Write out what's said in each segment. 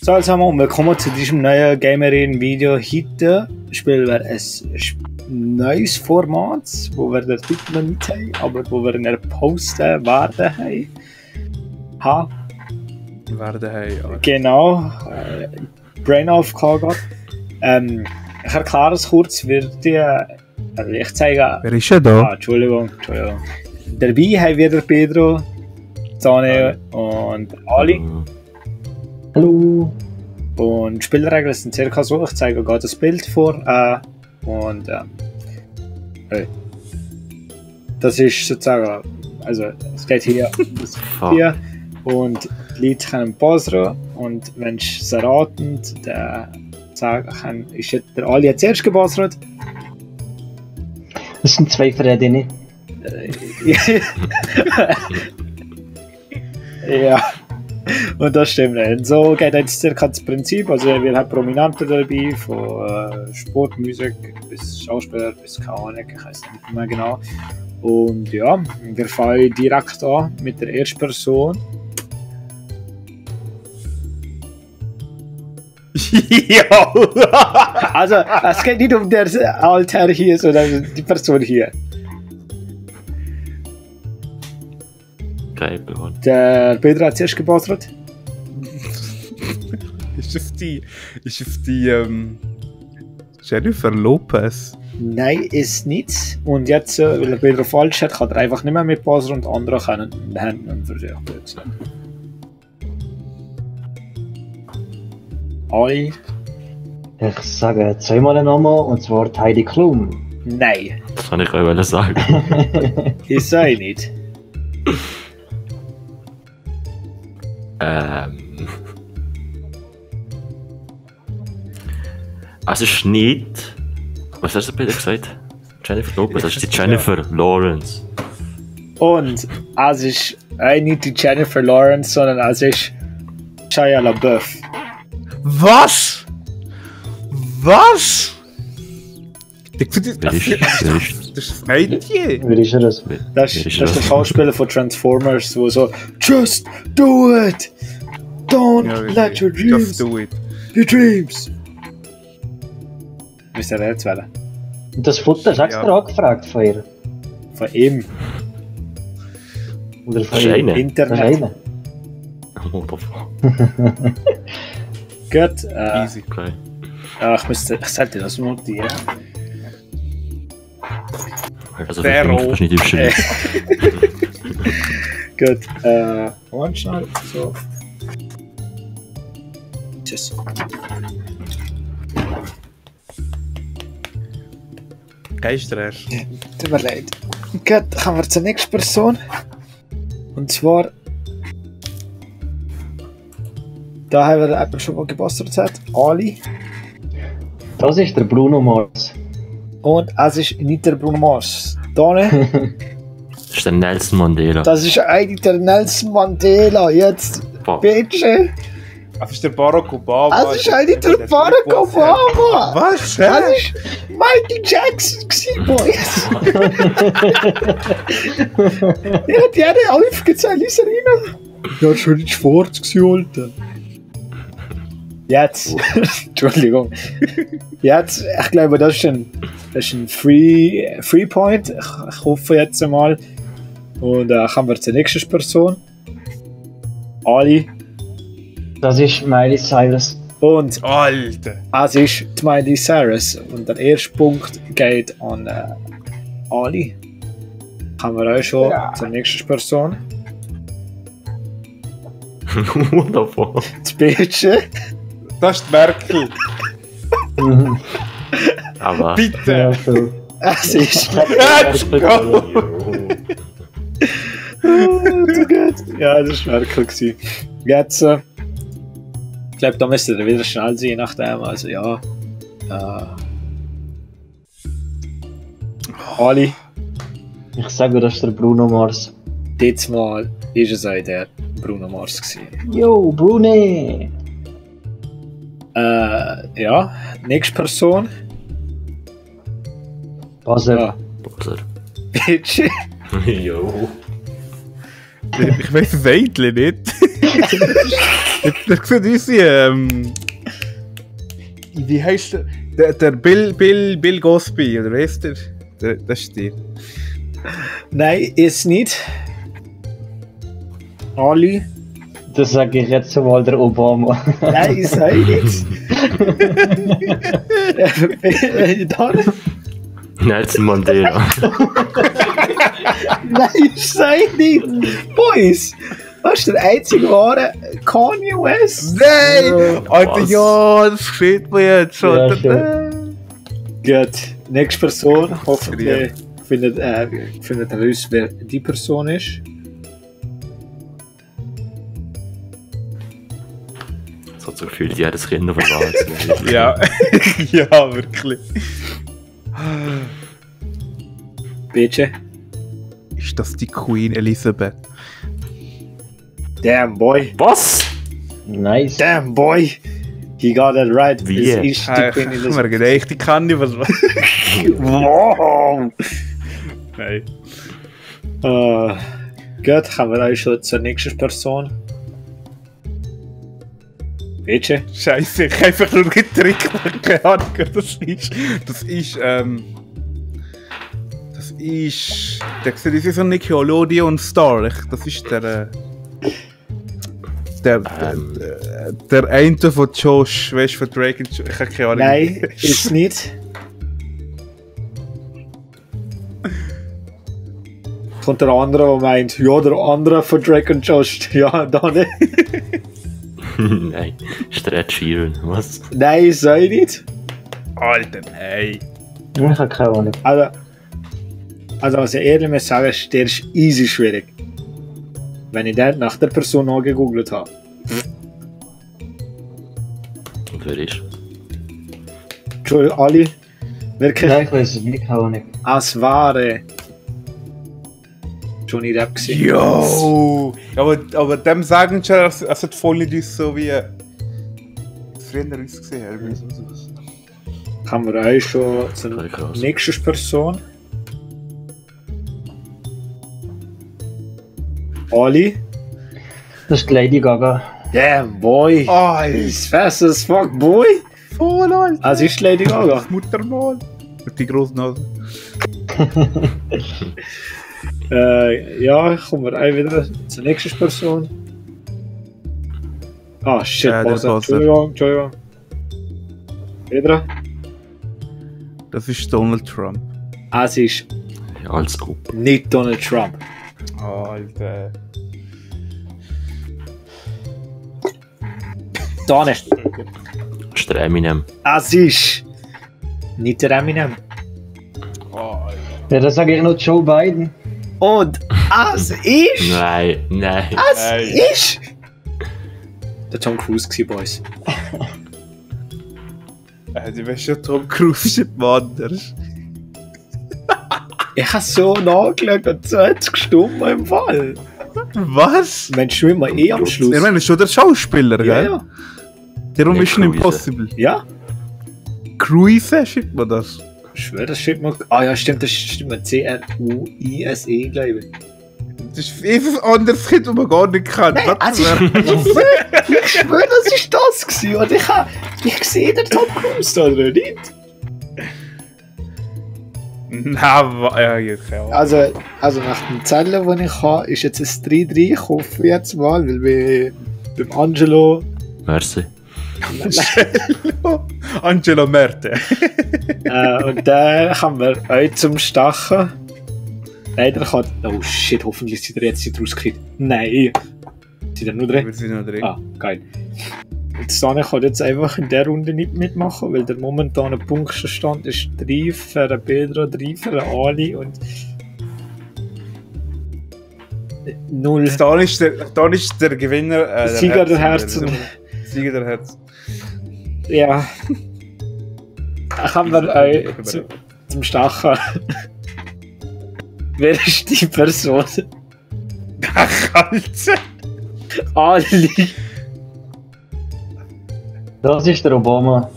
So, also und willkommen zu diesem neuen Gamerin-Video. Heute spielen wir ein neues Format, wo wir den Titel noch nicht haben, aber wo wir in einer Posten werden haben. Genau, Brain aufgegangen. Ich erkläre es kurz, also ich zeige... Wer ist denn da? Entschuldigung. Dabei haben wir Pedro, Zane und Ali. Hallo. Und die Spielregeln sind circa so, ich zeige gerade das Bild vor das ist sozusagen, also es geht hier um das hier und die Leute können buzzern und wenn sie es erraten, dann sagen kann, ist der Ali jetzt zuerst gebuzzert. Das sind zwei Verräter. Ja. Und das stimmt nicht. Und so geht jetzt circa das Prinzip. Also wir haben Prominente dabei, von Sportmusik bis Schauspieler bis keine Ahnung, ich weiß nicht mehr genau. Und ja, wir fangen direkt an mit der ersten Person. Ja! Also es geht nicht um der Alter hier, sondern die Person hier. Der Pedro hat zuerst gebuzzert. Ist auf die Jennifer Lopez? Nein, ist nicht. Und jetzt, weil der Pedro falsch hat, kann er einfach nicht mehr mit buzzern und andere können in den Händen für sich blöd. Ali? Ich sage zweimal einen Namen, und zwar Heidi Klum. Nein. Das kann ich euch sagen. Ich sage nicht. Also ist nicht... Was hast du bitte gesagt? Jennifer Lopez, das ist die Jennifer Lawrence. Und es ist nicht die Jennifer Lawrence, sondern es ist Shia LaBeouf. Was? Was? Das ist Mädchen. Wie ist das? Das ist der Schauspieler von Transformers, wo so Just do it! Don't let your dreams... Just do it. Your dreams! Müsst ihr jetzt wählen? Das Foto hast du extra angefragt von ihr? Von ihm? Oder von Das ist ihr? eine. Internet. Das Gut, Easy. Okay. ich sollte das notieren. Also für mich kannst du nicht aufschreiben. Gut, Moment schnell, so. Tschüss. Geister. Tut mir leid. Gut, kommen wir zur nächsten Person. Und zwar... Da haben wir jemanden schon mal gebastert hat. Ali. Das ist der Bruno Mars. Und es ist nicht der Bruno Mars. Dane. Das ist der Nelson Mandela. Das ist eigentlich der Nelson Mandela. Jetzt, bitte. Das ist der Barack Obama. Das ist eigentlich der Barack Obama. Was? Das ist Michael Jackson gewesen, Boys. Er hat jede aufgezählt, ist er rein. Ja, schon nicht schwarz gewesen, Alter. Jetzt, Entschuldigung. Jetzt, ich glaube, das ist ein Free Point. Ich hoffe jetzt einmal. Und kommen wir zur nächsten Person. Ali. Das ist Miley Cyrus. Und Alter. es ist die Miley Cyrus. Und der erste Punkt geht an Ali. Kommen wir auch schon zur nächsten Person. Wunderbar. Das Bildchen. Das ist die Merkel. Aber... Bitte. Ja, so. Es ist... Let's go. So gut. Ja, das war Merkel gewesen. Jetzt... ich glaube, da müsste er wieder schnell sein, nachdem. Also ja... Ali. Ich sage, das ist der Bruno Mars. Diesmal ist es auch der Bruno Mars gewesen. Yo, Brune! Ja, nächste Person. Buzzer. Ja, Buzzer. bitte. Jo. Ich weiß Weidli nicht. Jetzt sieht unsere, wie heißt der Bill Cosby, oder wie heißt der? Das ist der. Nein, ist nicht. Ali? Das sage ich jetzt mal der Obama. Nein, ist auch nicht. Dann? Nelson Mandela. Nein, ist auch nicht. Boys, was ist der einzige wahre Kanye West? Nein! Alter, Was? ja, das sieht man jetzt schon. Ja, schön. Gut, nächste Person. Hoffentlich findet heraus, wer die Person ist. Das hat so gefühlt, jedes Kind auf der Wahl. Ja, ja, wirklich. Bitte. Ist das die Queen Elizabeth? Damn boy. Was? Nice. Damn boy. He got it right. Wie? Es ist die Queen Ich Elizabeth. mir gedacht, die kann nicht was. Wow. Nein. Gut, kommen wir auch schon zur nächsten Person. Bitte. Scheiße, ich habe einfach nur getrickt. Keine Ahnung, wer das ist. Das ist, der sieht aus wie so ein Nickelodeon Star. Das ist der eine von Josh, weißt du, von Drake und Josh. Ich habe keine Ahnung. Nein, ist nicht. Kommt der andere, der meint, ja, der andere von Drake und Josh. Ja, da nicht. Nein, ist der Ed Sheeran. Was? Nein, ist auch nicht. Alter, nein. Ich habe keine Ahnung. Also was ich ehrlich muss sagen, ist, der ist easy schwierig. Wenn ich den nach der Person angegoogelt habe. Und wer ist? Entschuldigung, alle. Wirklich, Nein, ich weiß es nicht, keine Ahnung. als wahre Johnny Depp gewesen. Jo! Aber dem sagen schon, es hat voll nicht aus so wie früher ausgesehen hat. Kommen wir auch schon zur Voll krass. nächsten Person. Ali. Das ist die Lady Gaga. Damn, boy. Alter! Ist fast as fuck, boy. Voll, Alter! Also ist Lady Gaga. Das Muttermal! Mit die großen Nase. Ja, kommen wir auch wieder zur nächsten Person. Ah, shit, Der Bowser. Bowser. Entschuldigung. Wieder. Das ist Donald Trump. Es ist Ja, als ob. nicht Donald Trump. Alter. Da nicht. Das ist der Eminem. Es ist nicht der Eminem. Ja, das sage ich noch Joe Biden. Und es ist... Nein, nein. Es Nein. ist... Der Tom Cruise gewesen, Boys. Du weißt schon, Tom Cruise ist nicht anders. Ich habe so nachgeschaut und so hat es gestummt im Fall. Was? Mensch, schwimmen wir eh am Schluss. Ich meine, das ist schon der Schauspieler, Ja, gell? ja. Darum Nicht ist es Cruise. impossible. Ja, Cruise, schreibt man das? ich schwöre, das steht mal... Ah ja, stimmt, das steht mal C-R-U-I-S-E, glaube ich. Das ist etwas anderes, das man gar nicht kann. Nein, Was es ist... wär- Ich schwöre, das ist das gewesen. Und ich sehe den Tom Cruise da drin, nicht? Ja, jetzt keine Ahnung. Also nach den Zellen, die ich habe, ist jetzt ein 3-3. Ich hoffe jetzt mal, weil beim Angelo... Merci. Angelo Merte. Und dann haben wir auch zum Stachen. Leider kann... Oh shit, hoffentlich sind wir jetzt nicht rausgekriegt. Nein. Sind wir nur drin? Wir sind noch drin. Ah, geil. Und Sane kann jetzt einfach in der Runde nicht mitmachen, weil der momentane Punktestand ist 3 für den Pedro, 3 für den Ali und 0. Da ist der Gewinner. Der Sieger der Herzen. Sieger der Herzen. Ja. Dann haben wir auch zum Stachen. Wer ist die Person? Ach, Alter. Ali. Das ist der Obama.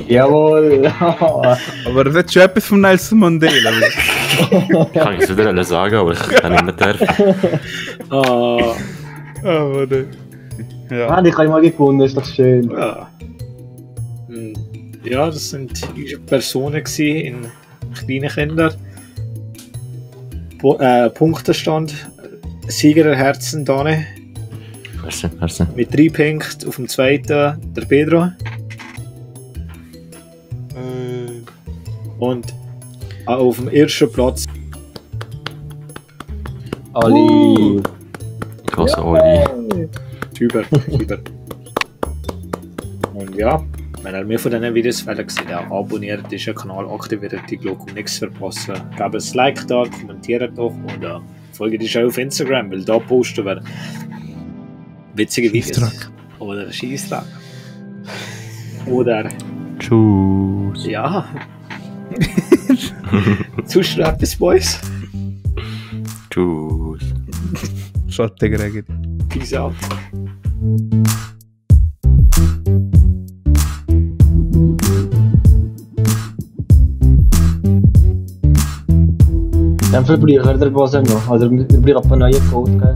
Jawohl. Aber das hat schon etwas von Nelson Mandela. Kann ich es wieder sagen, aber ich kann nicht mehr dürfen. Ah. Aber ja. Ah, die habe ich mal gewonnen, ist doch schön. Ja. Ja, das sind Personen gewesen, in kleinen Kindern. Punktestand. Siegerherzen Dane. Merci. Mit 3 Punkten auf dem zweiten der Pedro. Und auf dem ersten Platz Ali. Großer Oli. Über. Und ja, wenn ihr mehr von diesen Videos wollt, ja, abonniert diesen Kanal, aktiviert die Glocke, um nichts zu verpassen. Gebt ein Like da, kommentiert doch und folgt uns auch auf Instagram, weil da posten wir witzige Videos. Oder Scheissdreck. Oder Tschüss. ja. Zuschreibt bis Boys. Tschüss. Schaut der Gregor. Peace out. Dann verlieren wir den Boss noch. Also wir bleiben auf einen neuen Code, gell?